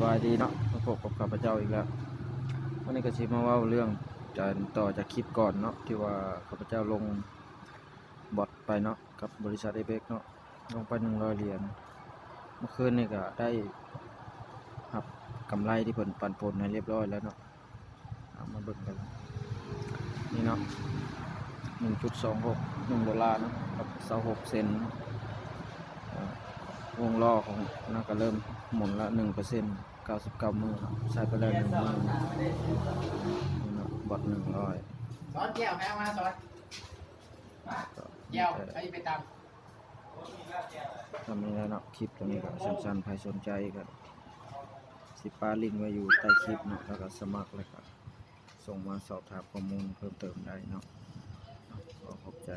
ບາຍດີເນາະ ມາພົບກັບຂ້າພະເຈົ້າອີກແລ້ວ. ວັນນີ້ກໍຊິມາເວົ້າເລື່ອງການຕໍ່ຈາກຄລິບກ່ອນເນາະ ທີ່ວ່າຂ້າພະເຈົ້າລົງບອດໄປເນາະ ກັບບໍລິສັດເອເບັກເນາະ ລົງໄປໜຶ່ງຮ້ອຍຫຼຽນ. ເມື່ອຄືນນີ້ກໍໄດ້ຮັບກຳໄລທີ່ເພິ່ນປັນຜົນໃຫ້ຮຽບຮ້ອຍແລ້ວເນາະ. ເອົາມາເບິ່ງກັນ ນີ້ເນາະ ໜຶ່ງຈຸດສອງຫົກ ໜຶ່ງໂດລາເນາະ ກັບຊາວຫົກເຊັນ. ເອີ ວົງລໍ້ຂອງມັນກໍເລີ່ມໝູນລະໜຶ່ງເປີເຊັນ ເກົ້າສິບເກົ້າມື້ເນາະ ໃຊ້ໄປແລ້ວໜຶ່ງມື້ເນາະ. ນີ້ເນາະ ບອດໜຶ່ງຮ້ອຍ ສອນແກ້ວ ໃຜເອົາມາສອນ ແກ້ວ ໃຜໄປຕຳ ກໍມີແລ້ວເນາະ. ຄລິບຕົວນີ້ກໍສັ້ນໆ ໃຜສົນໃຈກໍຊິປະລິງໄວ້ຢູ່ໃຕ້ຄລິບເນາະ ແລ້ວກໍສະໝັກ ແລ້ວກໍສົ່ງມາສອບຖາມຂໍ້ມູນເພີ່ມເຕີມໄດ້ເນາະ. ຂໍຂອບໃຈ.